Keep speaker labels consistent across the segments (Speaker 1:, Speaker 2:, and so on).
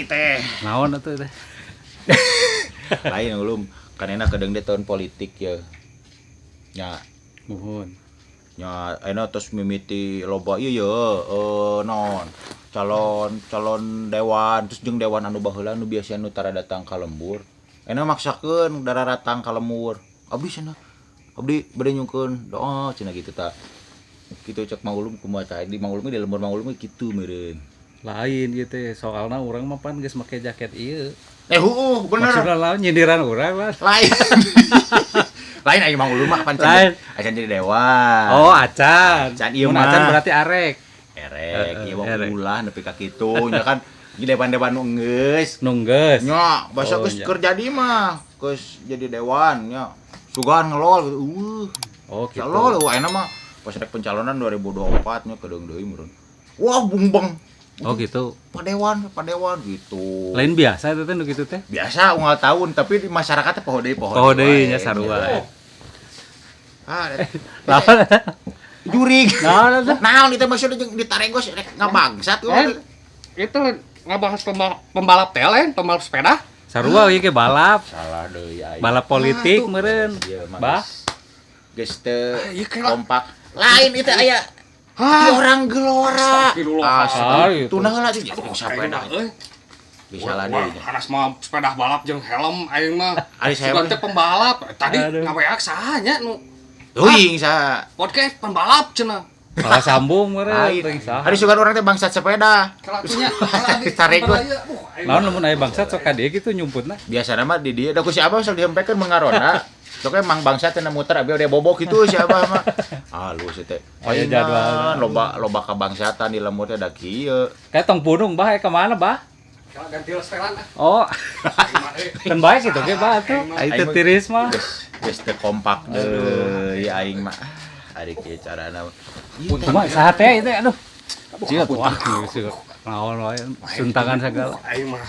Speaker 1: Teh
Speaker 2: Naon atuh teh?
Speaker 1: Lain belum kan enak kadang deh tahun politik ya. Nya,
Speaker 2: Muhun.
Speaker 1: nya enak terus mimiti loba ieu ye non calon calon dewan terus jeung dewan anu baheula anu biasa nu tara datang ka lembur. Enak maksakeun dararatang ka lembur. Abdi cenah. Abdi bade nyungkeun doa cenah kitu ta. Kitu cek Mang Ulum kumaha tah di Mang Ulum di lembur Mang Ulum kitu meureun.
Speaker 2: Lain gitu soalna urang mah pan geus make jaket ieu.
Speaker 1: Heueuh bener.
Speaker 2: Maksudna lain nyindiran urang lah.
Speaker 1: Lain. Lain aing Mang Ulum mah pan
Speaker 2: Lain.
Speaker 1: acan jadi dewan.
Speaker 2: Oh, acan.
Speaker 1: Acan ieu
Speaker 2: Mun
Speaker 1: mah.
Speaker 2: acan berarti arek.
Speaker 1: Erek, ieu mah
Speaker 2: Erek.
Speaker 1: ulah nepi ka kitu nya kan di dewan-dewan nu geus.
Speaker 2: Nu geus.
Speaker 1: Nya, basa
Speaker 2: Oh,
Speaker 1: geus
Speaker 2: nya.
Speaker 1: keur jadi mah, geus jadi dewan nya. Sugan ngelol gitu.
Speaker 2: Oh, gitu.
Speaker 1: Ngelol ayeuna mah pas rek pencalonan 2024 nya kedeung deui meureun. Wah, bungbeng.
Speaker 2: Oh, gitu.
Speaker 1: Padewan, padewan gitu.
Speaker 2: Lain biasa eta teh nu kitu teh.
Speaker 1: Biasa unggal tahun tapi di masyarakat teh poho deui poho.
Speaker 2: Poho deui nya
Speaker 1: wae.
Speaker 2: sarua.
Speaker 1: Ah,
Speaker 2: Lawan.
Speaker 1: jurig.
Speaker 2: Naon eta?
Speaker 1: Naon itu maksudnya jeung ditaregos rek ngabangsat
Speaker 3: Itu ngabahas pembalap teh lain, pembalap sepeda.
Speaker 2: Sarua ieu ge balap.
Speaker 1: Salah deui aing.
Speaker 2: Balap politik meureun.
Speaker 1: Ieu mah
Speaker 2: Bah.
Speaker 1: geus teu
Speaker 3: Ieu kela.
Speaker 1: kompak. Lain itu aya ti orang gelora.
Speaker 3: Astagfirullah.
Speaker 2: Ah, gitu.
Speaker 1: Tuna heula teh sepeda.
Speaker 3: Euy.
Speaker 1: Bisa lah deui nya.
Speaker 3: Haras mah sepeda balap jeung helm aing mah.
Speaker 1: Ari saya
Speaker 3: Sugan
Speaker 1: mah.
Speaker 3: teh pembalap. Tadi
Speaker 2: Aduh.
Speaker 3: ngaweak saha nya nu
Speaker 1: Euing saha.
Speaker 3: podcast pembalap cenah.
Speaker 2: Salah sambung meureun
Speaker 1: Lain.
Speaker 2: teuing saha.
Speaker 1: Ari sugan urang teh bangsat sepeda.
Speaker 3: Kela atuh nya.
Speaker 1: Taregos.
Speaker 2: Naon lamun aya bangsat sok ka dieu kitu nyumputna.
Speaker 1: Biasana mah di dieu da ku si Abah sok dihempekeun mengarona. Sok emang bangsat teh muter abi udah bobok gitu si Abah mah. Ah lu sih teh.
Speaker 2: Aya jadwalna.
Speaker 1: Loba loba kabangsatan di lembur teh da kieu.
Speaker 2: Kayak tong punung bah, ka mana bah?
Speaker 3: Kela ganti setelan ah.
Speaker 2: Oh,
Speaker 3: Aing mah, eh.
Speaker 2: kan baik gitu ge bah atuh. Ai teu tiris mah.
Speaker 1: Geus teu kompak deui aing mah. Ari kieu carana.
Speaker 2: Kumaha saha teh itu aduh. Cia wah geus naon wae suntangan segala.
Speaker 3: Aing mah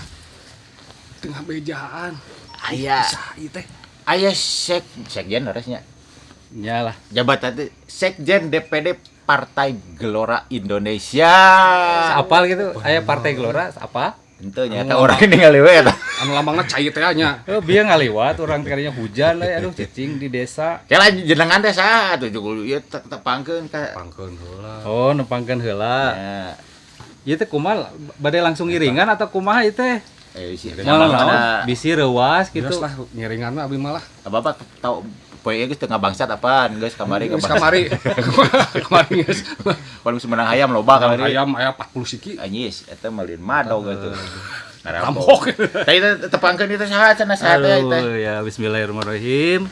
Speaker 3: tengah bejaan.
Speaker 1: Aya
Speaker 3: Saha ieu teh?
Speaker 1: aya sekjen harusnya.
Speaker 2: Nya lah.
Speaker 1: Jabatan teh Sekjen DPD Partai Gelora Indonesia.
Speaker 2: Apal gitu aya Partai Gelora apa?
Speaker 1: Henteu nya eta urang ningali we eta.
Speaker 3: Anu lambangna cai teh nya.
Speaker 2: Oh, bieu ngaliwat urang teh kadinya hujan we aduh cicing di desa.
Speaker 1: Kela jenengan teh saha atuh jugul ieu tepangkeun ka.
Speaker 3: Pangkeun heula.
Speaker 2: Oh, nempangkeun heula.
Speaker 1: Ya.
Speaker 2: Ieu teh kumaha bade langsung ngiringan atau kumaha ieu teh?
Speaker 1: Si
Speaker 2: Moal naon bisi reuas
Speaker 3: Gitu
Speaker 2: gitu.
Speaker 3: lah ngiringan mah abi mah lah.
Speaker 1: Bapak tau poe geus teu ngabangsat apaan geus kamari
Speaker 3: Geus
Speaker 1: ngabangsat.
Speaker 3: kamari. Kamari geus.
Speaker 1: Paling geus menang hayam loba kamari.
Speaker 3: Ayam aya 40 siki.
Speaker 1: Anjis eta mah lain madog atuh.
Speaker 3: Rampok.
Speaker 1: Tadi teh tepangkeun ieu teh saha cenah saha teh ieu teh.
Speaker 2: Aduh ya bismillahirrahmanirrahim.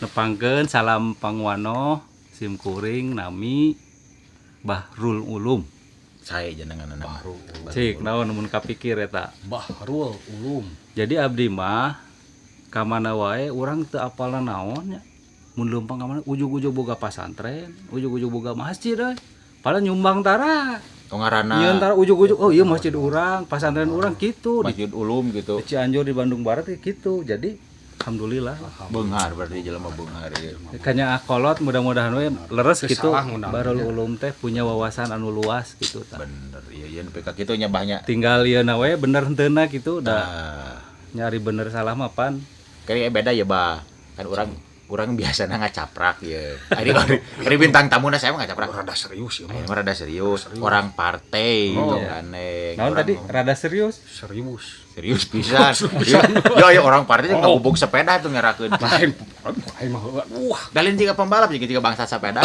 Speaker 2: Nepangkeun salam pangwano sim kuring nami Bahrul Ulum.
Speaker 1: Sae jenengan nama.
Speaker 2: Cik naon mun kapikir eta.
Speaker 3: Bahrul Ulum.
Speaker 2: Jadi abdi mah ka mana wae urang teu apalna naon nya. Mun leumpang ka mana ujug-ujug boga pasantren, ujug-ujug boga masjid euy. Padahal nyumbang tara.
Speaker 1: Oh ngaranna.
Speaker 2: Nyieun tara ujug-ujug oh ieu masjid urang, pasantren urang kitu. Di
Speaker 1: Masjid Ulum gitu.
Speaker 2: Cianjur di Bandung Barat ge kitu. Jadi alhamdulillah.
Speaker 1: Beunghar berarti jelema beunghar ieu.
Speaker 2: Kanya akolot mudah-mudahan we leres
Speaker 3: Teu
Speaker 2: gitu.
Speaker 3: salah ngundang.
Speaker 2: Bahrul Ulum teh punya wawasan anu luas gitu tah.
Speaker 1: Bener ieu ieu nepi ka kitu nya bahnya.
Speaker 2: Tinggal ieu na we bener henteuna gitu da
Speaker 1: Nah,
Speaker 2: nyari bener salah mah pan.
Speaker 1: kayaknya beda ya, Bah. Kan urang biasana ngacaprak ya. Ari bintang tamuna saya mah ngacaprak.
Speaker 3: Rada serius ya mah.
Speaker 1: Aing mah rada serius, orang partai gitu kan.
Speaker 2: Naon tadi rada serius.
Speaker 3: Serius.
Speaker 1: Serius pisan. Ya ya orang partai juga ngubung sepeda tuh ngerakeun.
Speaker 3: Lain aduh aing mah wah.
Speaker 1: Dalin jika pembalap jika jika bangsat sepeda.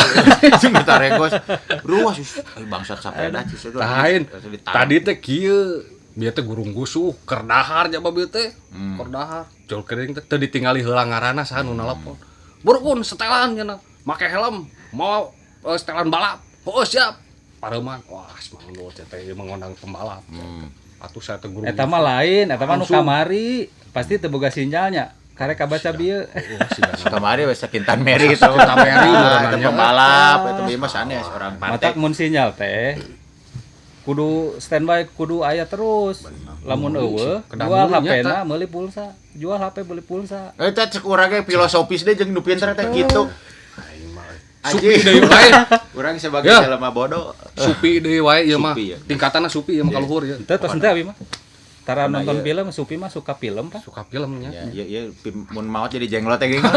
Speaker 1: Jeung ditaregos. Ruas bangsat sepeda cis itu.
Speaker 3: Lain. Tadi teh kieu bieu teh gurung gusuh keur dahar nya babe teh. Keur dahar. Jol kering teh teu ditingali heula ngaranna saha nu nalapon. Burukun setelan cenah. Make helm, mau setelan balap. Oh siap. Pareuman. Wah, semangat teh teh mengundang pembalap. Atuh saya teh gurung.
Speaker 2: Eta mah lain, eta mah nu
Speaker 3: Langsung.
Speaker 2: kamari. Pasti teu boga sinyalnya. Karek kabaca bieu.
Speaker 1: Kamari we sakintan Mary gitu.
Speaker 3: Kintan Mary
Speaker 1: Itu pembalap, itu ieu mah sanes orang
Speaker 2: Matak
Speaker 1: partai.
Speaker 2: mun sinyal teh kudu standby, kudu aya terus. Lamun eueuh, jual HP-na meuli pulsa, jual HP beli pulsa.
Speaker 1: Eta cek urang ge filosofis deh jeung nu pinter teh kitu.
Speaker 3: Supi deui wae.
Speaker 1: Urang sebagai
Speaker 3: Ya.
Speaker 1: jelema bodoh.
Speaker 3: Supi deui wae ieu mah.
Speaker 1: Supi, ya.
Speaker 3: Tingkatanna supi ieu mah kaluhur ya.
Speaker 2: Teu tos henteu abi mah. Tara
Speaker 1: Karena
Speaker 2: nonton
Speaker 1: ieu-
Speaker 2: film, Supi mah suka film Pak.
Speaker 3: Suka filmnya.
Speaker 1: Ya, iya iya mun maot jadi jenglot teh geuning.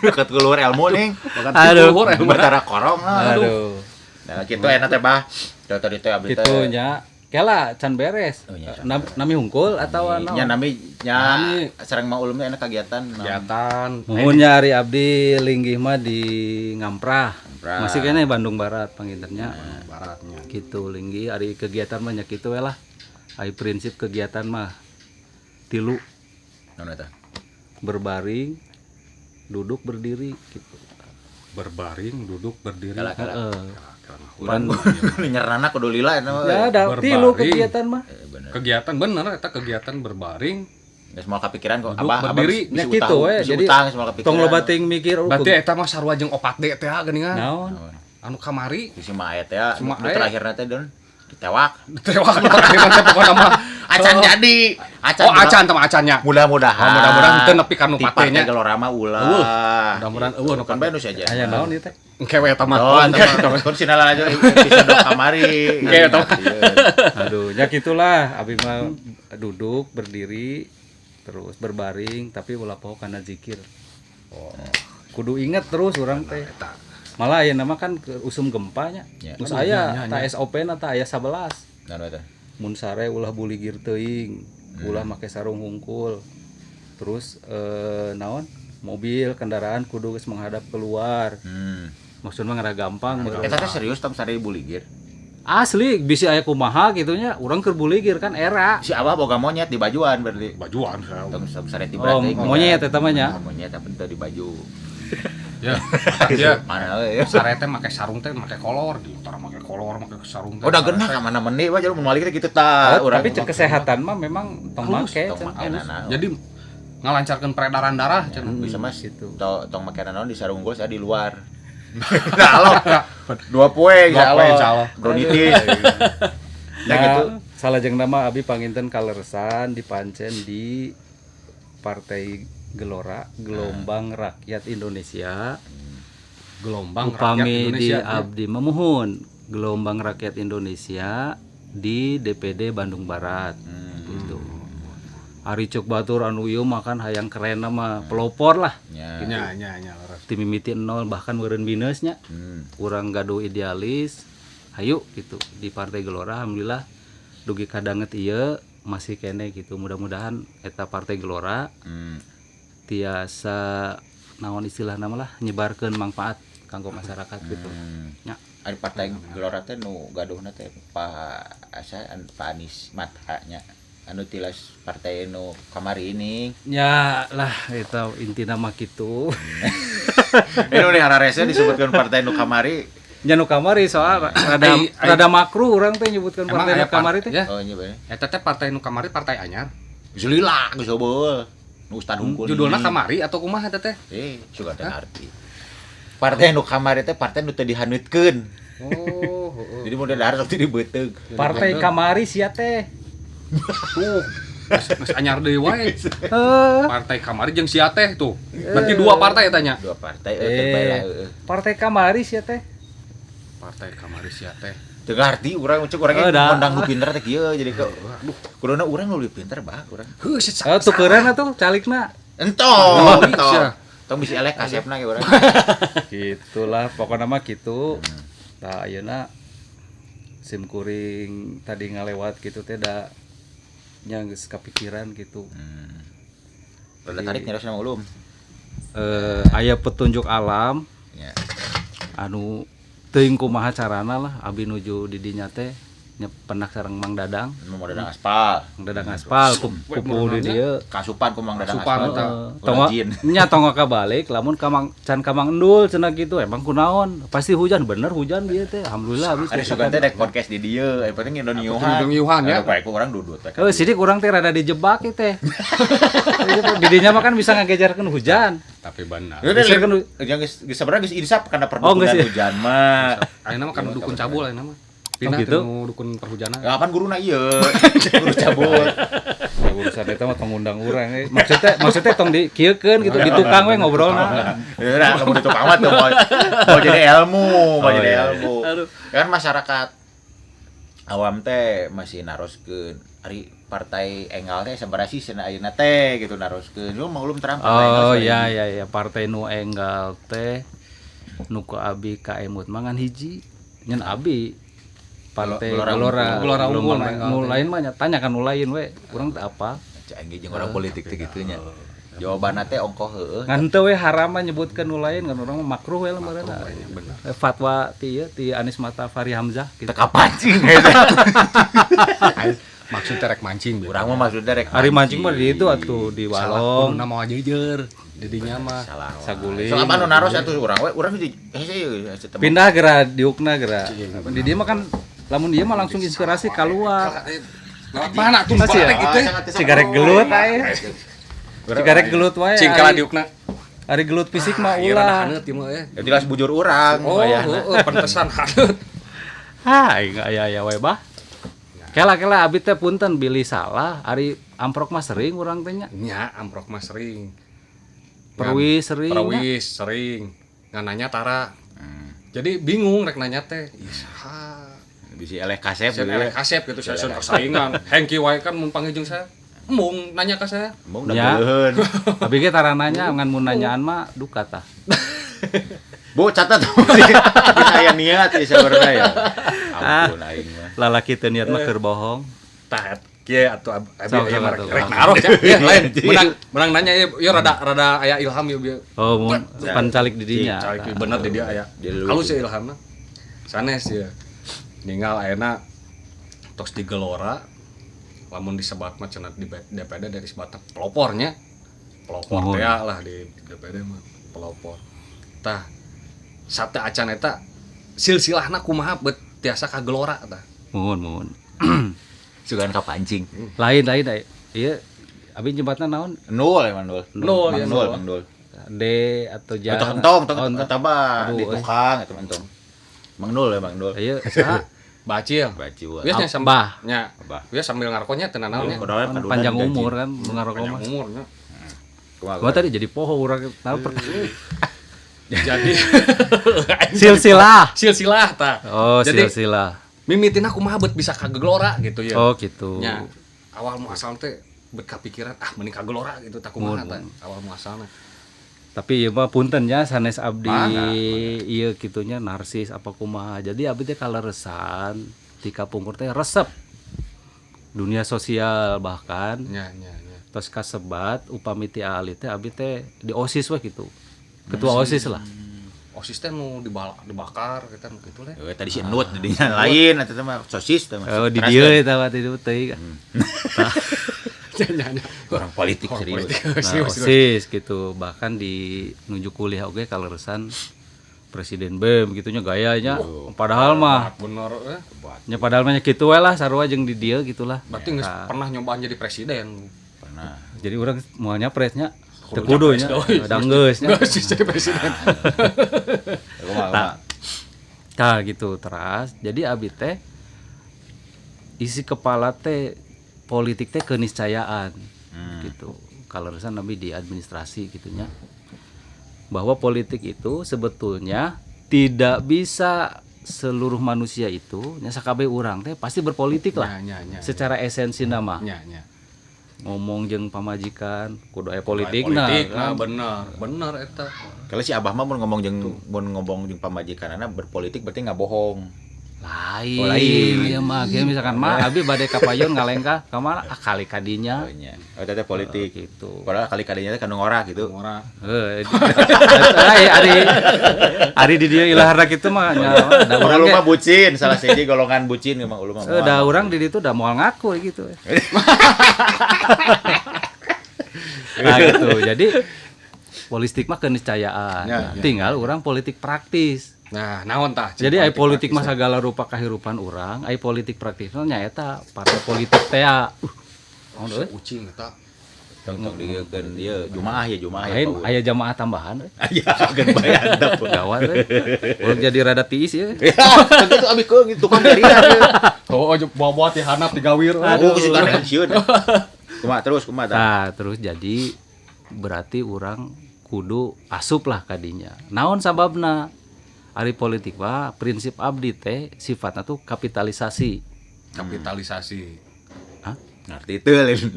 Speaker 1: Deket keluar ilmu ning.
Speaker 2: Aduh.
Speaker 3: Luhur ilmu.
Speaker 1: Bertara korong lah.
Speaker 2: Aduh.
Speaker 1: Nah, kitu enak teh bah. Teu tadi teh abdi teh.
Speaker 2: Kitu nya. Kela can beres.
Speaker 1: Oh, nya, can
Speaker 2: Nami hungkul atawa naon?
Speaker 1: Nya nami nya
Speaker 3: Nami.
Speaker 1: sareng mau ulumnya enak kegiatan.
Speaker 3: Kegiatan.
Speaker 2: Muhun nya ari abdi linggih mah di Ngamprah.
Speaker 1: Ngamprah.
Speaker 2: Masih kene Bandung Barat pangintennya.
Speaker 3: Baratnya.
Speaker 2: Gitu linggih ari kegiatan mah nya kitu we lah. Ari prinsip kegiatan mah tilu
Speaker 1: Naon eta?
Speaker 2: berbaring, duduk berdiri gitu.
Speaker 3: Berbaring, duduk, berdiri.
Speaker 1: Kala kala.
Speaker 2: Heeh.
Speaker 1: Urang nyerana kudu lila eta mah.
Speaker 2: Ya ada tilu
Speaker 3: Berbaring.
Speaker 2: kegiatan mah.
Speaker 1: Bener.
Speaker 3: Kegiatan bener eta kegiatan berbaring.
Speaker 1: Geus moal kapikiran kok
Speaker 3: Duduk,
Speaker 1: abah abah
Speaker 3: berdiri.
Speaker 1: bisa
Speaker 2: Nya
Speaker 1: utang,
Speaker 2: kitu we.
Speaker 1: bisa
Speaker 2: Jadi
Speaker 1: utang geus moal kapikiran.
Speaker 2: tong loba teuing mikir oh,
Speaker 3: Berarti eta mah sarua jeung 4D teh geuningan.
Speaker 2: naon.
Speaker 3: Anu kamari
Speaker 1: Si Mae teh ya,
Speaker 3: Si
Speaker 1: nu
Speaker 3: Mae.
Speaker 1: terakhirna teh don ditewak.
Speaker 3: tewak nu terakhir teh pokona mah.
Speaker 1: Acan jadi. Acan.
Speaker 3: Oh, acan teh mah acannya.
Speaker 1: Mudah-mudahan.
Speaker 3: Oh, mudah-mudahan teu nepi ka nu
Speaker 1: Ti
Speaker 3: patenya.
Speaker 1: Partai Gelora mah ulah.
Speaker 3: Eueuh. Mudah-mudahan eueuh nu
Speaker 1: Kan bae nu saja.
Speaker 2: Aya naon ieu teh?
Speaker 3: Engke we eta mah.
Speaker 1: Oh,
Speaker 3: Engke eta mah.
Speaker 1: kon sinala aja episode kamari.
Speaker 3: Engke eta mah.
Speaker 2: Aduh, ya gitulah abi mah duduk, berdiri, terus berbaring tapi ulah poho kana zikir. Kudu inget terus urang teh. Malah aya nama kan ke usum gempanya.
Speaker 1: Ya.
Speaker 2: Geus aya ta SOP na ta aya 11.
Speaker 1: Naon eta?
Speaker 2: Mun sare ulah buligir teuing, ulah make sarung hungkul. Terus naon? Mobil kendaraan kudu geus menghadap keluar. Maksudna mah ngara gampang.
Speaker 1: Eta teh serius tong sare buligir.
Speaker 2: Asli bisi aya kumaha gitu nya urang keur buligir kan era.
Speaker 1: Si abah boga monyet di bajuan berarti.
Speaker 3: Bajuan saya.
Speaker 1: Tong sare ti
Speaker 2: Oh, monyet eta mah nya.
Speaker 1: Monyet tapi teu di baju.
Speaker 3: Ya. Ya.
Speaker 1: Mana we.
Speaker 3: Sare teh make sarung teh make kolor, di utara make kolor, make sarung teh.
Speaker 1: Oh, udah genah ka mana meni wah jadi mun malik teh kitu tah.
Speaker 2: Tapi cek kesehatan mah memang tong make
Speaker 1: tong
Speaker 2: cenah.
Speaker 1: make naon.
Speaker 3: Jadi ngalancarkeun peredaran darah cenah.
Speaker 1: Bisa mas
Speaker 2: Gitu.
Speaker 1: Tong make naon di sarung gua saya di luar. Nah, lo. Dua poe
Speaker 3: Dua poe, insya Allah.
Speaker 1: Bronitis. Ya
Speaker 2: Nah,
Speaker 1: gitu.
Speaker 2: Salajeng nama abi panginten kaleresan dipancen di Partai Gelora, Gelombang Rakyat Indonesia.
Speaker 3: Gelombang rakyat
Speaker 2: Upami di
Speaker 3: Indonesia.
Speaker 2: abdi memuhun Gelombang Rakyat Indonesia di DPD Bandung Barat. Gitu. Ari cek batur anu ieu makan hayang keren mah pelopor lah.
Speaker 1: Ya.
Speaker 3: Nya nya nya leres.
Speaker 2: Ti mimiti nol bahkan meureun minusnya. Urang gaduh idealis, hayu gitu di Partai Gelora alhamdulillah dugi kadanget ieu masih kene gitu. Mudah-mudahan eta Partai Gelora tiasa naon istilah nama lah nyebarkeun manfaat kanggo masyarakat gitu. Nya.
Speaker 1: Ari partai Gelora teh nu gaduhna teh Pak asa Pak Anies Mata nya. Anu tilas partai nu kamari ini.
Speaker 2: Ya lah eta intina mah kitu.
Speaker 1: Ini udah hararese disebutkan partai nu kamari.
Speaker 2: Nya nu kamari soal rada
Speaker 3: Ai- ai-
Speaker 2: rada makruh urang teh nyebutkeun
Speaker 3: Emang
Speaker 2: partai
Speaker 3: aya
Speaker 2: nu kamari teh.
Speaker 3: Ya.
Speaker 1: Oh iya bener.
Speaker 3: Eta teh partai nu kamari partai anyar.
Speaker 1: Geus lila geus eubeul. Nu ustad hungkul.
Speaker 3: Judulna kamari atau kumaha eta teh?
Speaker 1: Suka teh arti. Partai nu kamari teh partai nu teu dihaneutkeun.
Speaker 3: Oh, heeh.
Speaker 1: Jadi mun dahar sok dibeuteug.
Speaker 2: Partai kamari sia teh.
Speaker 3: Tuh. Geus anyar deui wae.
Speaker 2: Heuh.
Speaker 3: Partai kamari jeung sia teh tuh. Berarti dua partai eta nya.
Speaker 1: Dua partai euy teu bae lah eueuh.
Speaker 2: Partai kamari sia teh.
Speaker 3: Partai kamari sia teh.
Speaker 1: Teu ngarti urang cek urang ge
Speaker 2: Oh, dah.
Speaker 1: ngondang nu pinter teh kieu jadi ke kuduna urang nu leuwih pinter bah urang.
Speaker 3: Heuh, sih
Speaker 2: Eh tukeran atuh calikna.
Speaker 1: Entong,
Speaker 3: Oh,
Speaker 1: entong.
Speaker 3: sia.
Speaker 1: Tong bisi elek kasepna ge urang.
Speaker 2: Gitulah pokoknya mah gitu. Tah ayeuna sim kuring tadi ngalewat gitu teh da nya geus kapikiran gitu.
Speaker 1: Rada tarik nyarios nama ulum.
Speaker 2: Aya petunjuk alam
Speaker 1: Ya.
Speaker 2: anu teuing kumaha carana lah abi nuju di dinya teh Nyepenak sareng Mang Dadang.
Speaker 1: Mang Dadang aspal.
Speaker 2: Mang Dadang aspal kumpul di dieu.
Speaker 1: Kasupan ku Mang Dadang aspal.
Speaker 2: Tong nya tong kabalik lamun ka Mang can ka Mang Endul cenah kitu emang kunaon? Pasti hujan bener hujan dieu teh. Alhamdulillah habis.
Speaker 1: Ada sugan teh dek podcast di dieu, yang penting ngindon
Speaker 3: ngiuhan ya.
Speaker 1: Bae ku urang dudut.
Speaker 2: Heuh sidik urang teh rada dijebak ieu teh. Di dinya mah kan bisa ngagejarkeun hujan.
Speaker 3: Tapi benar.
Speaker 1: Geus sebenarnya geus insaf kana perdukunan hujan mah.
Speaker 3: Ayeuna mah kan dukun cabul ayeuna mah. Pindah
Speaker 2: gitu?
Speaker 3: Dukun perhujanan.
Speaker 1: Ya apaan guruna ieu? Guru cabul.
Speaker 2: Ya urusan eta mah tong ngundang urang euy. Maksudnya tong dikieukeun gitu di tukang we ngobrolna.
Speaker 1: Ya udah kamu di tukang mah tuh mau jadi ilmu, mau jadi ilmu. Kan masyarakat awam teh masih naroskeun ari partai enggal teh sabaraha sih cenah ayeuna teh gitu naroskeun. Lu mau belum terang partai enggal.
Speaker 2: Oh iya iya iya partai nu enggal teh nu ku abi ka emut mah ngan hiji nyen abi. Partai Gelora unggul nu lain mah tanya kan nu lain we urang teh apa
Speaker 1: cek aing jeung orang politik teh kitu nya jawabanna teh ongkoh heueuh
Speaker 2: ngan teu we haram mah nyebutkeun nu lain kan urang mah makruh we lameureunna fatwa ti ieu ti Anis Mata Fahri Hamzah kitu
Speaker 1: teu kapancing
Speaker 3: maksud rek mancing
Speaker 1: urang mah maksudna rek
Speaker 2: ari mancing mah di itu atuh di walong
Speaker 3: kuduna moal jeujeur didinya mah
Speaker 2: saguling
Speaker 1: so apa nu naros atuh urang we urang hese
Speaker 2: pindah geura diukna geura di dieu mah kan lamun dia mah langsung inspirasi keluar.
Speaker 3: Mana tuh balik itu?
Speaker 2: Cigarek gelut ae. Cigarek gelut wae.
Speaker 3: Cingkala diukna.
Speaker 2: Ari gelut fisik mah ulah.
Speaker 3: Haneut ieu mah eh.
Speaker 1: Ya jelas bujur urang.
Speaker 3: Oh, heeh pantesan haneut.
Speaker 2: Ha, aing aya-aya wae bah. Kela-kela abi teh punten bilih salah, ari amprok mah sering urang teh nya.
Speaker 3: Nya, amprok mah sering.
Speaker 2: Perwis sering.
Speaker 3: Perwis sering. Ngan nanya tara. Jadi bingung rek nanya teh. Ih, saha?
Speaker 1: Bisi eleh kasep
Speaker 3: gitu. Eleh kasep gitu saya persaingan. Hengki wae kan mun panggil jeung saya. Embung nanya ka saya.
Speaker 1: Embung da geuleuheun.
Speaker 2: Tapi ge tara nanya ngan mun nanyaan mah duka tah.
Speaker 1: Bu catat kita aya niat ieu sabenerna ya. Ampun aing mah.
Speaker 2: Lalaki teu niat mah keur bohong.
Speaker 3: Tah kieu atuh abi aya rek naros ya. Ieu lain menang nanya ieu rada aya ilham ieu.
Speaker 2: Oh mun pancalik di dinya.
Speaker 3: Calik bener di dia aya. Halus ya ilhamna. Sanes ieu. Ninggal ayeuna tos di Gelora lamun disebat mah cenah di DPD dari sebatang pelopornya pelopor teh lah di DPD mah pelopor tah sate acan eta silsilahna kumaha bet tiasa ka Gelora tah
Speaker 2: muhun
Speaker 1: sugan ka pancing
Speaker 2: lain lain ieu abi jembatna naon
Speaker 1: nul emang nul nul nul
Speaker 2: D atau J
Speaker 1: entong tambah di tukang eta entong Mang Nul ya Mang Nul.
Speaker 2: Iya, saha?
Speaker 3: Bacil.
Speaker 1: Bacil.
Speaker 3: Biasanya sambah. Nya. Biasa sambil ngarokoknya teu nanaon nya.
Speaker 2: Panjang umur kan ngarokok mah.
Speaker 3: Panjang umur nya.
Speaker 2: Kumaha tadi jadi poho urang tahu
Speaker 3: Jadi
Speaker 2: silsilah.
Speaker 3: Silsilah tah.
Speaker 2: Oh, jadi, silsilah.
Speaker 3: Mimitina kumaha bet bisa ka Gelora gitu ya.
Speaker 2: Oh, gitu.
Speaker 3: Nya. Awal muasal teh bet kapikiran ah mending ka Gelora gitu tah kumaha tah awal muasalna.
Speaker 2: Tapi ieu mah punten nya sanes abdi ieu kitunya narsis apa kumaha. Jadi abdi teh kaleresan ti kapungkur teh resep dunia sosial bahkan
Speaker 3: nya nya nya.
Speaker 2: Tos kasebat upami ti ahli teh abdi teh di OSIS we kitu. Ketua OSIS lah.
Speaker 3: OSIS teh nu dibakar kita nu kitu leh.
Speaker 1: Tadi si Endut didinya lain eta teh mah sosis teh mah.
Speaker 2: Oh di dieu eta mah teh teuing.
Speaker 1: Orang politik serius.
Speaker 2: Nah, OSIS gitu bahkan di nuju kuliah oge kaleresan Presiden BEM gitunya gayanya. Padahal mah
Speaker 3: bener
Speaker 2: nya padahal mah kitu we lah sarua jeung di dieu gitulah.
Speaker 3: Berarti geus pernah nyobaan jadi presiden.
Speaker 1: Pernah.
Speaker 2: Jadi urang moal nyapres nya teu kudu nya. Da geus nya.
Speaker 3: Geus jadi presiden.
Speaker 2: Tah gitu teras. Jadi abi teh isi kepala teh politik teh keniscayaan gitu. Kaleresan abi di administrasi gitunya. Bahwa politik itu sebetulnya tidak bisa seluruh manusia itu nya sakabeh urang teh pasti berpolitik lah.
Speaker 3: Nya, nya, nya,
Speaker 2: secara esensi nama.
Speaker 3: Nya, nya.
Speaker 2: Ngomong jeung pamajikan kudu aya politikna.
Speaker 3: Politikna bener, bener eta.
Speaker 1: Kalau si Abah mah mun ngomong jeung pamajikanana berpolitik berarti enggak bohong.
Speaker 2: Lain.
Speaker 1: Oh, lain.
Speaker 2: Ieu mah kieu misalkan mah abi bade ka payun ngalengkah ka mana? Ah kali kadinya.
Speaker 1: Oh, nya. Oh, eta teh politik.
Speaker 2: Gitu.
Speaker 1: Padahal kali kadinya teh kanu ngora gitu.
Speaker 3: Ngora.
Speaker 2: Heuh. Ari ari di dieu ilaharna kitu mah nya da
Speaker 1: Urang
Speaker 2: urang ge
Speaker 1: mah bucin, salah siji golongan bucin emang ulu mah.
Speaker 2: Da urang di ditu da moal ngaku gitu. Nah gitu. Jadi politik mah keniscayaan.
Speaker 3: Ya, ya.
Speaker 2: Tinggal orang politik praktis.
Speaker 3: Nah, naon tah?
Speaker 2: Jadi ai politik mah sagala rupa kahirupan urang, ai politik praktis mah nyaeta partai politik teh. Naon euy?
Speaker 3: Ucing eta.
Speaker 1: Tong dieukeun ieu Jumaah ya Jumaah ya.
Speaker 2: Lain aya jamaah tambahan euy.
Speaker 1: Aya keun bae antep.
Speaker 2: Gawat euy. Urang jadi rada tiis ieu.
Speaker 1: Gitu abi keung tukang jarian.
Speaker 3: Oh, bawa-bawa ti handap digawir.
Speaker 1: Aduh, suka pensiun. Kumaha terus kumaha tah?
Speaker 2: Nah, terus jadi berarti urang kudu asup lah kadinya. Naon sababna? Ari politik mah prinsip abdi teh sifatna tuh kapitalisasi.
Speaker 3: Kapitalisasi.
Speaker 2: Hah?
Speaker 1: Ngerti teu lain gitu.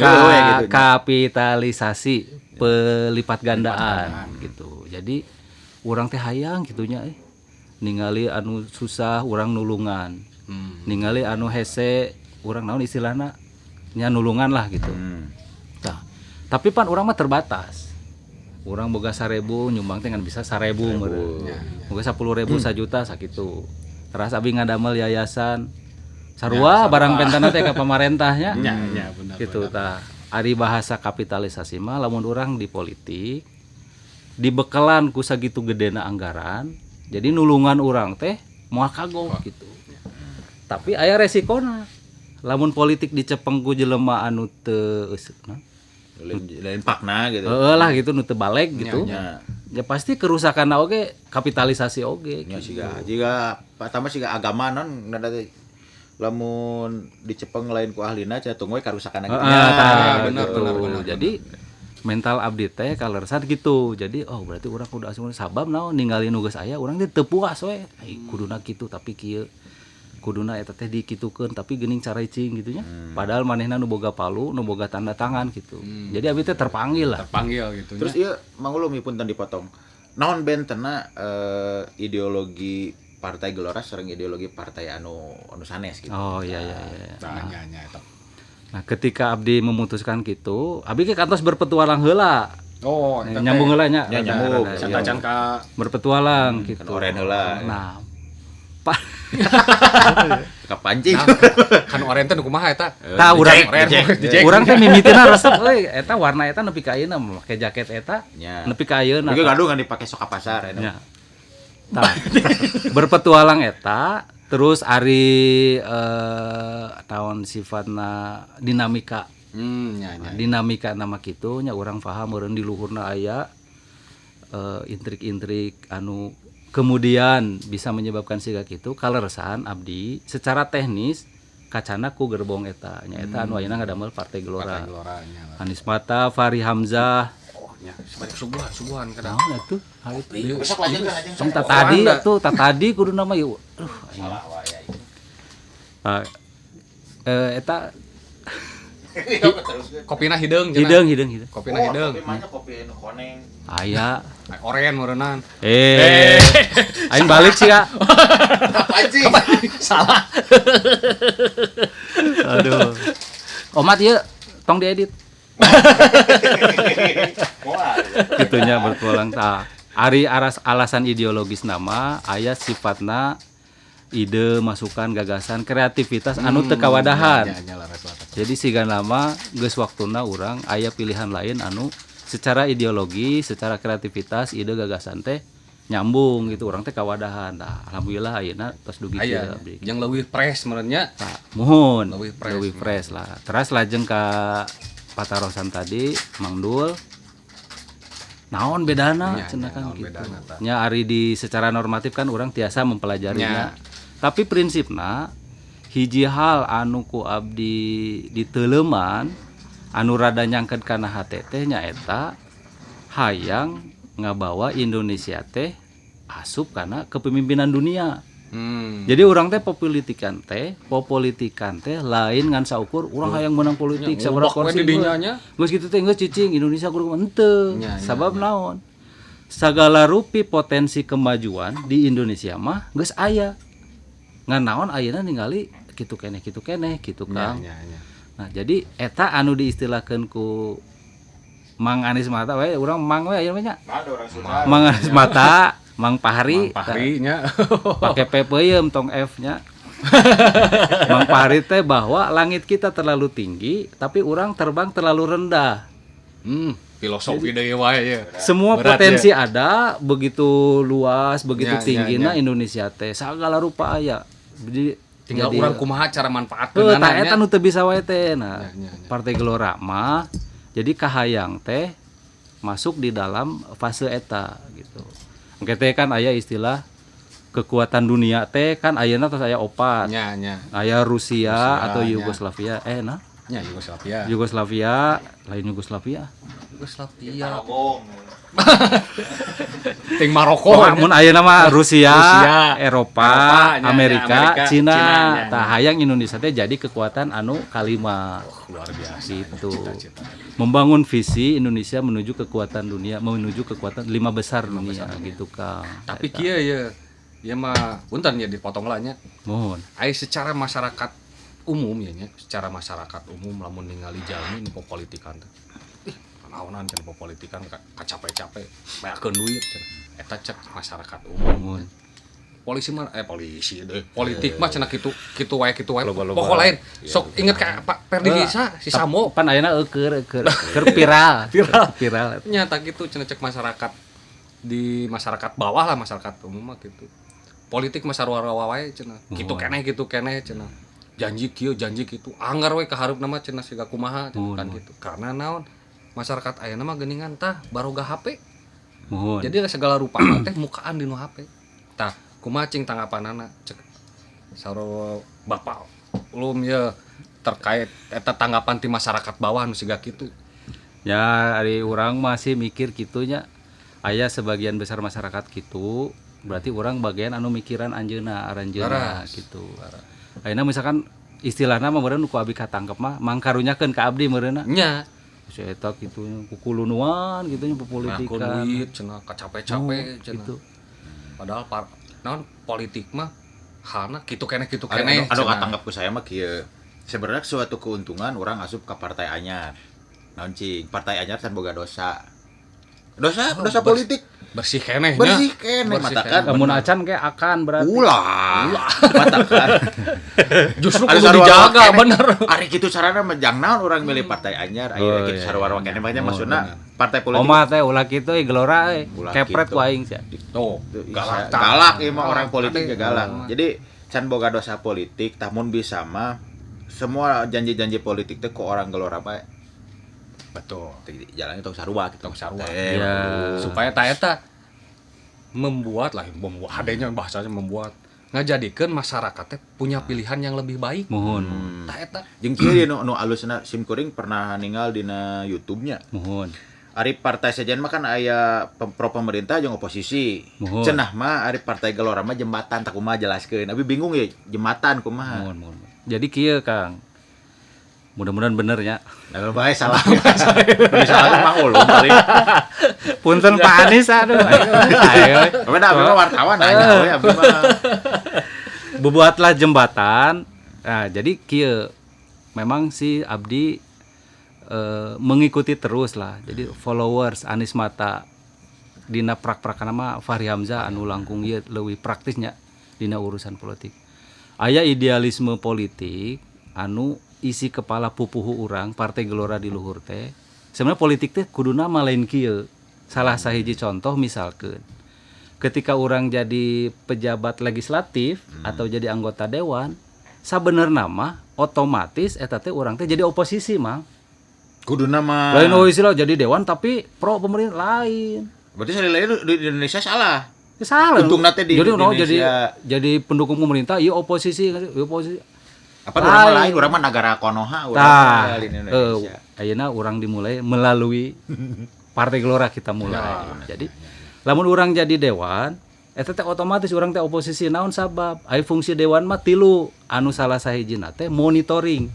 Speaker 2: Kapitalisasi pelipat gandaan gitu. Jadi urang teh hayang gitunya ningali anu susah urang nulungan. Ningali anu hese urang naon istilahna nya nulungan lah gitu. Tah, tapi pan urang mah terbatas. Urang boga 1.000 nyumbang teh ngan bisa 1.000 meureun. Boga 10.000 sajuta sakitu. Teras abi ngadamel yayasan sarua barang pentana teh ka pamarentahnya.
Speaker 3: Nya nya bener.
Speaker 2: Gitu tah. Ari bahasa kapitalisasi mah lamun urang di politik dibekelan ku sagitu gedena anggaran, jadi nulungan urang teh moal kagok gitu. Tapi aya resikona. Lamun politik dicepeng ku jelema anu teu
Speaker 1: lain pakna gitu.
Speaker 2: Heeh lah gitu nu teu baleg gitu.
Speaker 1: Nya.
Speaker 2: Ya pasti kerusakan oge kapitalisasi oge.
Speaker 1: Nya siga jiga pertama siga agama non lamun dicepeng lain ku ahlina cenah tunggu we karusakan gitu.
Speaker 3: Bener bener.
Speaker 2: Jadi mental abdi teh kaleresan gitu. Jadi oh berarti urang kudu asup sabab naon ningali nu geus aya urang teh teu puas we. Kuduna kitu tapi kieu. Kuduna eta teh dikitukeun tapi geuning caricing gitu nya. Padahal manehna nu boga palu, nu boga tanda tangan gitu. Jadi abdi teh terpanggil lah.
Speaker 3: Terpanggil gitu.
Speaker 1: Terus ieu Mang Ulum punten dipotong. Naon bentena ideologi Partai Gelora sareng ideologi partai anu sanes gitu.
Speaker 2: Oh iya iya iya.
Speaker 3: Nah, nya eta.
Speaker 2: Nah, ketika abdi memutuskan gitu, abdi ke kantos berpetualang heula.
Speaker 3: Oh,
Speaker 2: nyambung heula nya.
Speaker 1: Ya, nyambung.
Speaker 3: Santacan ka
Speaker 2: berpetualang gitu.
Speaker 1: Kan oren heula.
Speaker 2: Nah, Pak
Speaker 1: kapancing.
Speaker 3: Kan oren teh nu kumaha eta?
Speaker 2: Tah urang urang teh mimitina resep euy eta warna eta nepi ka ayeuna make jaket eta nepi ka ayeuna.
Speaker 1: Ieu gaduh kan dipake sok ka pasar eta.
Speaker 2: Tah berpetualang eta terus ari tahun sifatna dinamika.
Speaker 3: Nya.
Speaker 2: Dinamika nama kitu nya urang paham meureun di luhurna aya intrik-intrik anu kemudian bisa menyebabkan siga kitu kaleresan abdi secara teknis kacana ku gerbong eta nya eta anu ayeuna ngadamel Partai Gelora.
Speaker 3: Partai Gelora nya.
Speaker 2: Anies Mata, Fahri Hamzah.
Speaker 3: Oh nya subuhan kadang.
Speaker 2: Naon atuh? Hal itu.
Speaker 1: Besok lanjut kan aja.
Speaker 2: Tong tadi atuh, tadi kudu nama ieu. Aduh,
Speaker 1: salah wae.
Speaker 2: Eta
Speaker 3: kopina hideung
Speaker 2: hideung.
Speaker 3: Kopina hideung.
Speaker 1: Kopi mana kopi nu koneng.
Speaker 2: Aya.
Speaker 3: Oren meureunnan.
Speaker 2: Aing balik sih, Kak.
Speaker 1: Kapancing.
Speaker 3: Salah.
Speaker 2: Aduh. Omat ieu tong diedit. Gitunya bertualang tah. Ari aras alasan ideologis nama aya sifatna ide, masukan, gagasan, kreativitas anu teu kawadahan. Jadi siga nama geus waktuna urang aya pilihan lain anu secara ideologi, secara kreativitas, ide, gagasan teh nyambung gitu urang teh kawadahan. Nah, alhamdulillah ayeuna tos dugi kieu abdi.
Speaker 3: Jeung leuwih fresh meureun nya.
Speaker 2: Tah, muhun. Leuwih fresh lah. Teras lajeng ka patarosan tadi Mang Dul. Naon bedana cenah kan gitu. Nya ari di secara normatif kan urang tiasa mempelajarinya. Tapi prinsipna hiji hal anu ku abdi diteuleman anu rada nyangket kana hate teh nyaeta hayang ngabawa Indonesia teh asup kana kepemimpinan dunia. Jadi urang teh popolitikan teh lain ngan saukur urang hayang menang politik sabaraha kursi. Geus kitu teh geus cicing Indonesia kudu henteu. Sabab naon? Sagala rupi potensi kemajuan di Indonesia mah geus aya. Ngan naon ayeuna ningali kitu keneh kitu Kang.
Speaker 3: Nya.
Speaker 2: Nah, jadi eta anu diistilahkeun ku Mang Anies Mata we urang Mang we ayeuna nya. Mang Anies Mata, Mang Pahri.
Speaker 3: Mang Pahri nya.
Speaker 2: Pake P peuyeum tong F nya. Mang Pahri teh bahwa langit kita terlalu tinggi tapi orang terbang terlalu rendah.
Speaker 3: Filosofi deui wae ya.
Speaker 2: Semua
Speaker 3: berat,
Speaker 2: potensi ya. Ada begitu luas, begitu tingginya
Speaker 3: ya.
Speaker 2: Indonesia teh sagala rupa aya. Jadi
Speaker 3: tinggal urang kumaha cara manfaatkeun
Speaker 2: tah eta nu teu bisa wae teh. Nah, Partai Gelora mah jadi kahayang teh masuk di dalam fase eta gitu. Engke teh kan aya istilah kekuatan dunia teh kan ayeuna tos aya opat.
Speaker 3: Nya.
Speaker 2: Aya Rusia atau Yugoslavia nah.
Speaker 3: Nya Yugoslavia.
Speaker 2: Yugoslavia, lain Yugoslavia.
Speaker 3: Yugoslavia. Ting Maroko.
Speaker 2: Mun ayeuna mah Rusia, Eropa, Amerika, Cina. Tah hayang Indonesia teh jadi kekuatan anu kalima.
Speaker 3: Oh, luar biasa.
Speaker 2: Gitu.
Speaker 3: Cita-cita.
Speaker 2: Membangun visi Indonesia menuju kekuatan dunia, menuju kekuatan lima besar dunia gitu Kang.
Speaker 3: Tapi kieu ya. Ya mah punten ya dipotong lah nya.
Speaker 2: Mohon.
Speaker 3: Ai secara masyarakat umum ya nya, secara masyarakat umum lamun ningali jalmi nu politikan teh. Ih, naonan cenah politikan kacape-cape, bayakeun duit cenah. Eta cek masyarakat umum. Polisi mah polisi deui. Politik mah cenah kitu wae kitu wae. Pokok lain. Sok inget ka Pak Ferdi Hisa si Sambo
Speaker 2: pan ayeuna eueur keur viral. Viral.
Speaker 3: Nyata kitu cenah cek masyarakat di masyarakat bawah lah, masyarakat umum mah kitu. Politik mah sarua wae cenah. Kitu keneh cenah. Janji kieu janji kitu anggar we ka hareupna mah cenah siga kumaha kan kitu. Karena naon masyarakat ayeuna mah geuningan tah baroga HP.
Speaker 2: Mohon.
Speaker 3: Jadi segala rupa teh mukaan dinu HP. Tah kumaha cing tanggapanana cek sarua bapak ulum ye terkait eta tanggapan ti masyarakat bawah nu siga kitu.
Speaker 2: Ya ari urang masih mikir kitunya aya sebagian besar masyarakat kitu berarti urang bagian anu mikiran anjeunna aranjeunna kitu. Ayeuna misalkan istilahna mah meureun ku abi katangkep mah mangkarunyakeun ka abdi meureunna.
Speaker 3: Nya.
Speaker 2: Si eta kitu kukulunuan kitu nya pepolitikan.
Speaker 3: Ngaku duit cenah kacape-cape cenah.
Speaker 2: Gitu.
Speaker 3: Padahal naon politik mah halna kitu keneh.
Speaker 1: Anu katanggep ku saya mah kieu. Sebenarnya suatu keuntungan urang asup ka partai anyar. Naon cing, partai anyar can boga dosa. Dosa politik.
Speaker 3: Bersih keneh nya.
Speaker 1: Bersih keneh matakan.
Speaker 2: Lamun acan kayak akan berarti.
Speaker 1: Ulah. Matakan.
Speaker 3: Justru kudu dijaga bener.
Speaker 1: Ari kitu carana mah jang naon urang milih partai anyar, aya kitu sarua keneh mah maksudna partai politik.
Speaker 2: Omah teh ulah kitu euy gelora euy. Kepret ku aing sia.
Speaker 3: Tuh, galak.
Speaker 1: Galak ieu mah orang politik ge galak. Jadi can boga dosa politik tah mun bisa mah semua janji-janji politik teh ku orang gelora bae.
Speaker 3: Betul.
Speaker 1: Jalannya tong sarua gitu.
Speaker 3: Tong sarua.
Speaker 2: Ya.
Speaker 3: Supaya ta eta membuat lah, membuat hadenya bahasanya membuat ngajadikeun masyarakat teh punya pilihan yang lebih baik.
Speaker 2: Mohon.
Speaker 3: Ta eta
Speaker 1: jeung kieu nu alusna sim kuring pernah ninggal dina YouTube-nya.
Speaker 2: Mohon.
Speaker 1: Ari partai sejen mah kan aya pro pemerintah jeung oposisi.
Speaker 2: Mohon.
Speaker 1: Cenah mah ari partai Gelora mah jembatan tak kumaha jelaskeun. Abi bingung ya jembatan kumaha.
Speaker 2: Mohon, mohon. Jadi kieu Kang. Mudah-mudahan bener ya.
Speaker 1: Nah, bae salah. Salah mah ulun paling.
Speaker 2: Punten Pak Anies aduh. Ayo.
Speaker 1: Tapi da abi mah wartawan nanya we abi mah.
Speaker 2: Buatlah jembatan. Nah, jadi kieu memang si Abdi mengikuti terus lah. Jadi followers Anies Mata dina prak-prakan mah Fahri Hamzah anu langkung ieu leuwih praktisnya dina urusan politik. Aya idealisme politik anu isi kepala pupuhu urang Partai Gelora di luhur teh. Sebenarnya politik teh kuduna mah lain kieu. Salah sahiji contoh misalkeun ketika urang jadi pejabat legislatif atau jadi anggota dewan, sabenerna mah otomatis eta teh urang teh jadi oposisi mah.
Speaker 1: Kuduna mah
Speaker 2: lain istilah jadi dewan tapi pro pemerintah lain.
Speaker 1: Berarti lain di Indonesia salah.
Speaker 2: Ya, salah.
Speaker 1: Untungna teh di
Speaker 2: jadi,
Speaker 1: Indonesia.
Speaker 2: Jadi pendukung pemerintah ieu oposisi, ieu oposisi.
Speaker 1: Apa urang mah lain, urang mah nagara Konoha, urang mah di Indonesia.
Speaker 2: Ayeuna urang dimulai melalui Partai Gelora kita mulai. Ya. Jadi lamun urang jadi dewan, eta teh otomatis urang teh oposisi naon sabab? Ai fungsi dewan mah tilu, anu salah sahijina teh monitoring.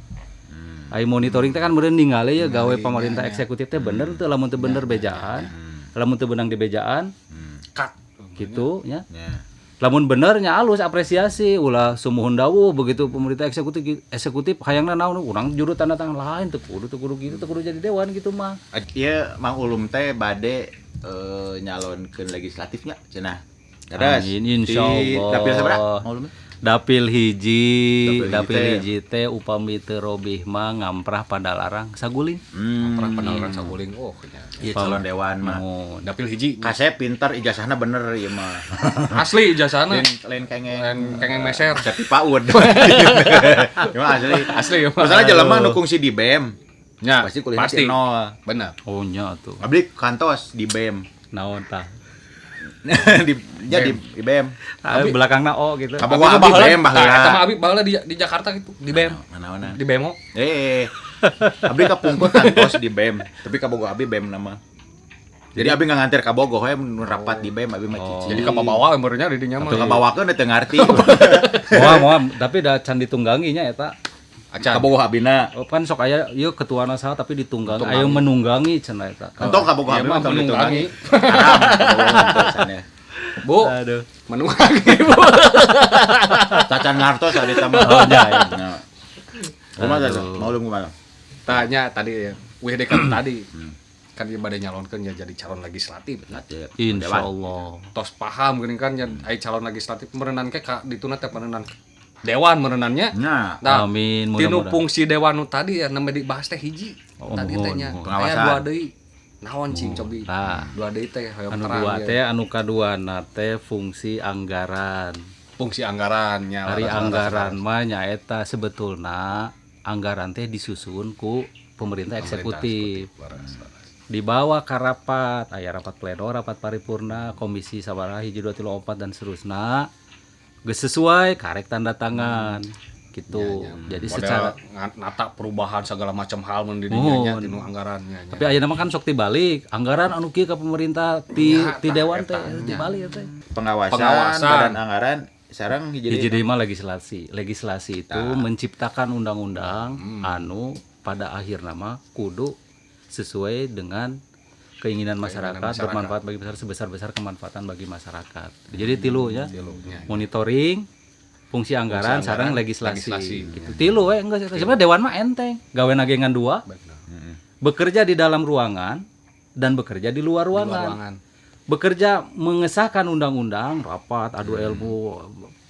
Speaker 2: Ai monitoring teh kan meureun ningali ya gawe pemerintah eksekutif teh bener teu, lamun teu bener bejaan, lamun teu benang di bejaan,
Speaker 3: cut
Speaker 2: gitu nya. Lamun benernya alus apresiasi ulah sumuhun dawuh begitu pemerintah eksekutif eksekutif hayangna naon urang juru tanda tangan lain teu kudu gitu, teu kudu jadi dewan gitu mah.
Speaker 1: Ieu Mang Ulum teh bade nyalonkeun legislatifnya cenah. Dadas.
Speaker 2: Amin, insyaallah.
Speaker 1: Dapil sabaraha Mang Ulum?
Speaker 2: Dapil hiji,
Speaker 1: Dapil
Speaker 2: dapil
Speaker 1: hiji
Speaker 2: hiji teh upami teu robih mah ngamprah Padalarang saguling.
Speaker 3: Perang Padalarang saguling, oh nya.
Speaker 1: Iya, calon dewan mah.
Speaker 2: Muhun.
Speaker 3: Dapil hiji.
Speaker 1: Kasep pintar, ijazahna bener ieu mah.
Speaker 3: Asli ijazahna.
Speaker 1: Lain lain kengeng.
Speaker 3: Lain kengeng meser.
Speaker 1: Tapi PAUD. Cuma asli.
Speaker 3: Asli ya mah.
Speaker 1: Masalah jelema nu kungsi di BEM.
Speaker 3: Ya,
Speaker 1: pasti kuliah
Speaker 3: pasti.
Speaker 1: Nol.
Speaker 3: Benar.
Speaker 2: Oh nya tuh.
Speaker 1: Abdi kantos di BEM.
Speaker 2: Naon tah?
Speaker 1: Di ya di BEM.
Speaker 2: Ah, belakangna O gitu.
Speaker 1: Kabogoh abdi BEM
Speaker 3: Nah, eta
Speaker 1: baheula.
Speaker 3: mah abi baheula di Jakarta gitu, di BEM.
Speaker 1: Mana-mana.
Speaker 3: Di BEMO.
Speaker 1: Abdi kapungkur kantos di BEM, tapi kabogoh abdi BEM nama. Jadi abdi nggak nganter kabogoh we nu rapat di BEM abdi mah cici.
Speaker 3: Jadi kabawa umurnya di dinya mah.
Speaker 1: Atau kabawakeun teu ngarti.
Speaker 2: Moal moal, tapi da can ditunggangi nya eta.
Speaker 3: Acan.
Speaker 1: Kabogoh abina.
Speaker 2: Oh, kan sok aya ieu ketuana saha tapi ditunggangi, ayo menunggangi cenah eta.
Speaker 1: Entong kabogoh
Speaker 3: Iya
Speaker 1: abdi
Speaker 3: mah
Speaker 1: mah tong
Speaker 3: menunggangi.
Speaker 1: ditunggangi. Haram kabogoh tulisannya.
Speaker 3: Bu,
Speaker 2: Aduh.
Speaker 3: menunggangi, Bu.
Speaker 1: Cacan ngartos abdi teh mah.
Speaker 2: Oh nya. Ya.
Speaker 1: Nah. Kumaha teh? Mau lu kumaha?
Speaker 3: Tanya tadi ya, WD kan tadi. Kan dia bade nyalonkeun ya jadi calon legislatif.
Speaker 2: Insyaallah.
Speaker 3: Tos paham geuning kan ya ai calon legislatif meureunan ke ka dituna teh meureunan dewan meureunannya.
Speaker 1: Nah,
Speaker 3: Nah,
Speaker 2: Amin,
Speaker 3: tinu
Speaker 2: mudah-mudahan.
Speaker 3: fungsi dewan nu tadi ya nembe dibahas teh hiji.
Speaker 2: Oh,
Speaker 3: Tadi
Speaker 2: mohon,
Speaker 3: teh nya.
Speaker 2: mohon.
Speaker 3: Aya
Speaker 1: Pengawasan.
Speaker 3: dua deui. Naon cing cobi?
Speaker 2: Tah.
Speaker 3: Dua deui teh hoyong
Speaker 2: Anu
Speaker 3: terang
Speaker 2: dua
Speaker 3: ieu.
Speaker 2: teh, anu kaduana teh fungsi anggaran.
Speaker 3: Fungsi anggarannya.
Speaker 2: Ari
Speaker 3: laras-laras.
Speaker 2: anggaran mah nyaeta sebetulna anggaran teh disusun ku pemerintah eksekutif.
Speaker 3: Laras, laras.
Speaker 2: Dibawa ke rapat, aya rapat pleno, rapat paripurna, komisi sabaraha hiji dua tilu opat dan seterusna. Geus sesuai karek tanda tangan gitu. Jadi
Speaker 3: Model
Speaker 2: secara
Speaker 3: nata perubahan segala macam hal mun di dinya nya
Speaker 2: Mohon.
Speaker 3: tinu anggarannya nya.
Speaker 2: Tapi ayeuna mah kan sok tibalik, anggaran anu kieu ka pemerintah ti
Speaker 3: Ya,
Speaker 2: ti
Speaker 3: tah,
Speaker 2: dewan
Speaker 3: eta
Speaker 2: teh tibalik teh.
Speaker 1: Pengawasan,
Speaker 3: Pengawasan.
Speaker 1: badan anggaran sareng hiji
Speaker 2: Hiji
Speaker 1: deui.
Speaker 2: deui mah legislasi. Legislasi itu menciptakan undang-undang anu pada akhir nama kudu sesuai dengan keinginan masyarakat, bermanfaat bagi masyarakat sebesar-besar kemanfaatan bagi masyarakat. Jadi tilu ya.
Speaker 3: Tilunya.
Speaker 2: Monitoring, fungsi anggaran, sareng legislasi.
Speaker 3: legislasi,
Speaker 2: Gitu. Tilu we enggak sebenarnya dewan mah enteng. Gawe ngan dua,
Speaker 3: Benar.
Speaker 2: bekerja di dalam ruangan dan bekerja di luar
Speaker 3: Luar
Speaker 2: ruangan.
Speaker 3: ruangan.
Speaker 2: Bekerja mengesahkan undang-undang, rapat, adu ilmu,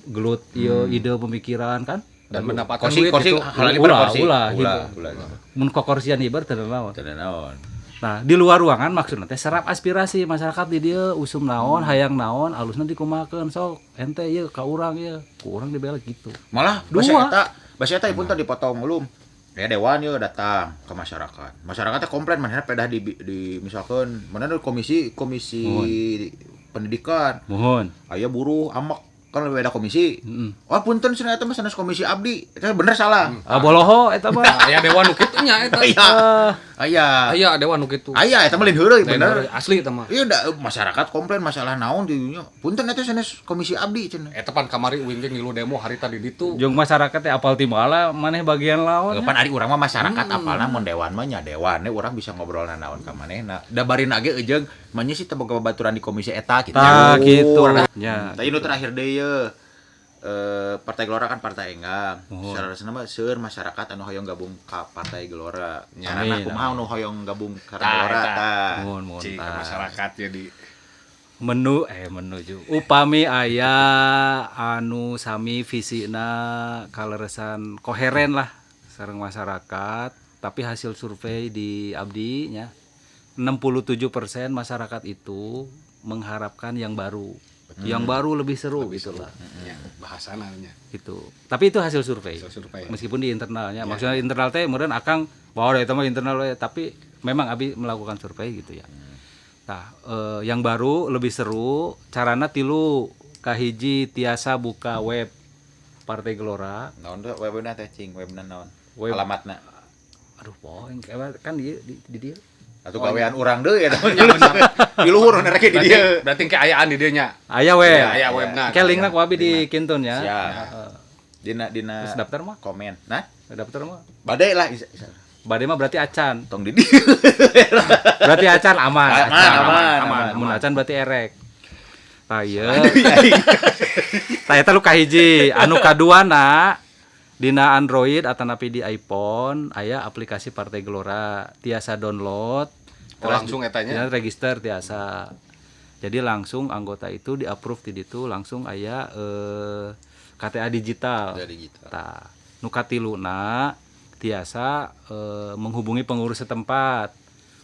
Speaker 2: gelut ieu ide pemikiran kan.
Speaker 3: Dan mendapatkan
Speaker 1: Kursi
Speaker 3: duit
Speaker 1: kursi
Speaker 3: gitu.
Speaker 1: halal
Speaker 2: Ulah,
Speaker 1: kursi.
Speaker 2: ulah,
Speaker 1: Ulah, ulah.
Speaker 2: Mun kokorsian hiber teu naon.
Speaker 1: Teu naon.
Speaker 2: Nah, di luar ruangan maksudna teh serap aspirasi masyarakat di dieu usum naon, hayang naon, alusna dikumahakeun sok ente ieu ka urang ieu, ku urang dibela gitu.
Speaker 1: Malah
Speaker 2: Dua.
Speaker 1: Bahasa eta pun tadi dipotong ulum. Ya dewan yeuh datang ke masyarakat. Masyarakatnya komplain manehna pedah di misalkan mana ada komisi komisi pendidikan.
Speaker 2: Mohon.
Speaker 1: Aya buruh amak kan lebih ada komisi.
Speaker 2: Heeh.
Speaker 1: Oh punten cenah eta mah sanes komisi abdi. Eta bener salah.
Speaker 2: Ah boloho eta mah.
Speaker 3: Nah, aya dewan nu kitu nya eta.
Speaker 1: Aya. Aya.
Speaker 3: Aya dewan nu kitu.
Speaker 1: Aya eta mah lain heureuy
Speaker 3: Lain
Speaker 1: bener.
Speaker 3: heureuy, asli eta mah.
Speaker 1: Iya da, masyarakat komplain masalah naon di dinya. Punten eta sanes komisi abdi cenah.
Speaker 3: Eta pan kamari uing ge ngilu demo harita di ditu.
Speaker 2: Jeung masyarakat teh apal ti mala maneh bagian lawan.
Speaker 1: Pan ari urang mah masyarakat apalna mun dewan mah nya dewan urang bisa ngobrol naon ka manehna. Da barina ge eujeung manya sih teu boga babaturan di komisi eta gitu.
Speaker 2: Tah gitu. Ya.
Speaker 1: Tah ieu nu terakhir deui ye. Partai Gelora kan partai enggang. Secara resmi mah seueur masyarakat anu hoyong gabung ka Partai Gelora. Karena
Speaker 2: Amin,
Speaker 1: kumaha anu hoyong gabung ka
Speaker 3: Tah,
Speaker 1: Gelora
Speaker 3: eta.
Speaker 1: tah.
Speaker 2: Mohon mohon
Speaker 3: Cing ke
Speaker 2: tah.
Speaker 3: masyarakat jadi
Speaker 2: Menuju upami aya anu sami visina kaleresan koheren lah sareng masyarakat, tapi hasil survei di abdi nya 67% masyarakat itu mengharapkan yang baru. Yang baru lebih seru gitu lah.
Speaker 3: ya bahasana nya.
Speaker 2: Gitu. Tapi itu hasil survei.
Speaker 3: Hasil survei.
Speaker 2: Meskipun di internalnya, maksudnya internal teh meureun akang wah itu mah internal we, tapi memang abi melakukan survei gitu ya. Nah, yang baru lebih seru carana tilu kahiji tiasa buka web Partai Gelora.
Speaker 1: Naon teh webna teh cing, webna naon?
Speaker 2: Web.
Speaker 1: Alamatna.
Speaker 2: Aduh, poing kan di dieu.
Speaker 1: Atuh gawean urang deui eta. Di luhur nu rek di
Speaker 3: Berarti
Speaker 1: dieu.
Speaker 3: berarti ke ayaan di dieu nya.
Speaker 2: Aya we.
Speaker 3: Aya webna.
Speaker 2: Ke linkna ku abi di kintun ya.
Speaker 1: Siap. Dina dina
Speaker 2: Terus daftar mah?
Speaker 1: komen. Nah,
Speaker 2: Daftar mah.
Speaker 1: badai lah isa, isa.
Speaker 2: Bade mah berarti acan.
Speaker 1: Tong di dieu.
Speaker 2: Berarti acan aman.
Speaker 1: Aman,
Speaker 2: Acan,
Speaker 1: aman, aman.
Speaker 2: Mun acan berarti erek. Tah ieu. Tah eta nu kahiji, anu kaduana dina Android atanapi di iPhone aya aplikasi Partai Gelora tiasa download.
Speaker 3: Oh, langsung eta nya?
Speaker 2: Tina register tiasa. Jadi langsung anggota itu di approve di ditu langsung aya KTA digital.
Speaker 1: KTA digital.
Speaker 2: Tah, nu katiluna tiasa menghubungi pengurus setempat.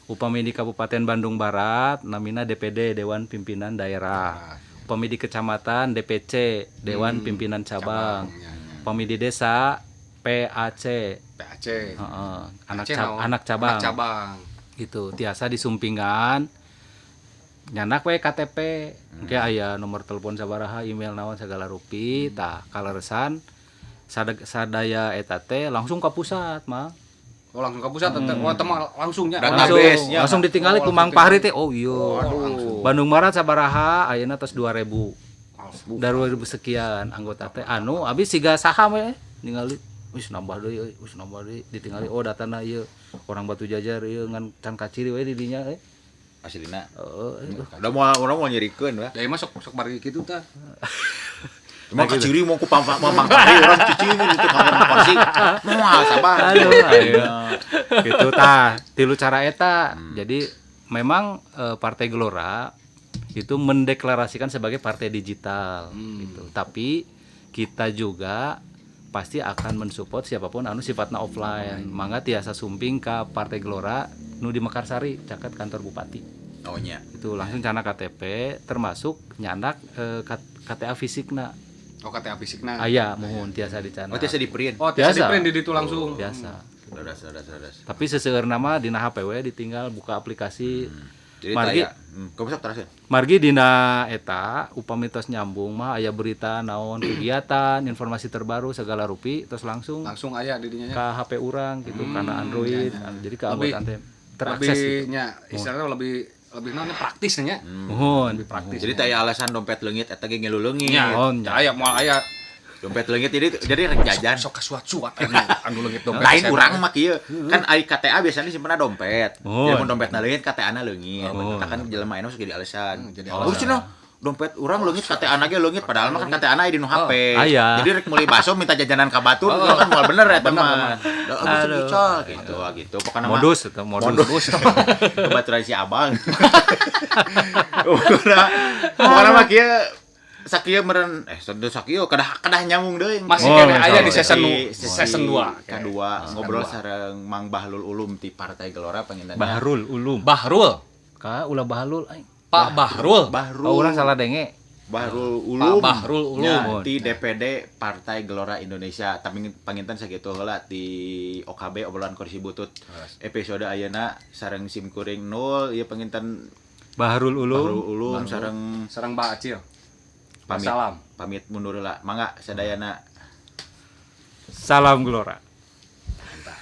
Speaker 2: Upami di Kabupaten Bandung Barat namina DPD Dewan Pimpinan Daerah. Upami di kecamatan DPC Dewan Pimpinan Cabang. Upami di desa PAC.
Speaker 3: PAC.
Speaker 2: Heeh, anak
Speaker 3: PAC naon?
Speaker 2: anak cabang.
Speaker 3: Anak cabang.
Speaker 2: Gitu, tiasa disumpingan nyandak we KTP. Engke aya nomor telepon sabaraha, email naon segala rupi, tah kaleresan sadaya eta teh langsung ka pusat mah.
Speaker 3: Oh, langsung ke pusat teh. Oh, teh mah langsung nya.
Speaker 1: Database-nya.
Speaker 2: Langsung ditinggali
Speaker 3: Oh,
Speaker 2: ku Mang
Speaker 3: langsung
Speaker 2: Fahri teh. Oh iya.
Speaker 3: Langsung.
Speaker 2: Bandung Barat sabaraha ayeuna tos 2000. 2000 sekian anggota teh anu abis siga saha we ningali wis nambah deui euy, wis nambah deui ditingali oh datana ieu orang Batu Jajar ieu ngan can kaciri we di dinya euy.
Speaker 1: Aslina.
Speaker 2: Heeh.
Speaker 1: Udah mau urang mau nyerikeun wah.
Speaker 3: Da ieu mah sok bari kitu tah.
Speaker 1: Cuma kaciri mau ku pampak mamang pari urang cicing itu kamar pasti. Moal sabar.
Speaker 2: Aduh, ayo. Gitu tah, tilu cara eta. Jadi memang Partai Gelora itu mendeklarasikan sebagai partai digital gitu. Tapi kita juga pasti akan mensupport siapapun anu sifatna offline. Mangga tiasa sumping ka Partai Gelora nu di Mekarsari caket kantor bupati.
Speaker 1: Oh nya.
Speaker 2: Itu langsung cana KTP termasuk nyandak KTA fisikna.
Speaker 3: Oh, KTA fisikna.
Speaker 2: Aya muhun tiasa dicana.
Speaker 1: Oh tiasa di-print.
Speaker 3: Oh, tiasa
Speaker 2: Biasa.
Speaker 3: di-print di ditu langsung.
Speaker 2: Biasa.
Speaker 1: Leres leres leres.
Speaker 2: Tapi seseueur nama dina HP we ditinggal buka aplikasi.
Speaker 1: Jadi
Speaker 2: Margi
Speaker 1: taya. Kamu sok terus ya?
Speaker 2: margi dina eta upami tos nyambung mah aya berita naon kegiatan, informasi terbaru segala rupi terus langsung
Speaker 3: Langsung aya di dinya nya.
Speaker 2: ke HP urang gitu karena Android. Jadi ke
Speaker 3: Lebih-
Speaker 2: anggota teh terakses
Speaker 3: Lebih
Speaker 2: gitu.
Speaker 3: nya istilahnya lebih lebih naon praktis nya.
Speaker 2: Muhun.
Speaker 3: Lebih praktis.
Speaker 1: Jadi taya alasan dompet leungit eta ge ngilu leungit.
Speaker 3: Nya,
Speaker 2: Oh, nya.
Speaker 3: aya moal aya
Speaker 1: Dompet leungit jadi rek jajan.
Speaker 3: sok kasuat-suat anu leungit dompet.
Speaker 1: Lain urang mah kieu. Kan ai KTA biasanya simpenna dompet.
Speaker 2: Oh.
Speaker 1: Jadi mun dompetna leungit KTA-na leungit.
Speaker 2: Oh.
Speaker 1: Eta kan jelema anu sok jadi alasan.
Speaker 3: Jadi
Speaker 1: Oh, cenah dompet urang leungit KTA-na ge leungit padahal mah kan KTA-na aya di nu HP.
Speaker 2: Aya.
Speaker 1: Jadi rek meuli bakso minta jajanan ka batur kan moal bener eta mah. Da geus ical gitu gitu. Pokona mah
Speaker 2: Modus eta modus.
Speaker 1: modus. Kebaturan si abang. Pokona mah kieu sakieu meureun sakieu kedah kedah nyambung deui.
Speaker 3: Masih
Speaker 2: Oh,
Speaker 3: kene aya di
Speaker 2: insya
Speaker 3: season
Speaker 1: Sesi
Speaker 3: season 2.
Speaker 1: Kedua ngobrol sareng Mang Bahlul Ulum ti Partai Gelora panginten.
Speaker 2: Bahrul Ulum.
Speaker 3: Bahrul.
Speaker 2: Ka ulah Bahlul aing.
Speaker 3: Pak Bahrul.
Speaker 1: Bahrul.
Speaker 2: Oh, urang salah denge.
Speaker 1: Bahrul Ulum.
Speaker 3: Pak Bahrul Ulum.
Speaker 1: Ya, ti DPD Partai Gelora Indonesia. Tapi panginten sakitu heula ti OKB obrolan kursi butut. Episode ayeuna sareng sim kuring 0 ieu panginten
Speaker 2: Bahrul Ulum.
Speaker 1: Bahrul Ulum sareng
Speaker 3: Sareng Mbak Acil.
Speaker 1: pamit.
Speaker 3: Salam.
Speaker 1: Pamit mundur heula. Mangga sadayana.
Speaker 2: Salam Gelora.
Speaker 3: Mantap.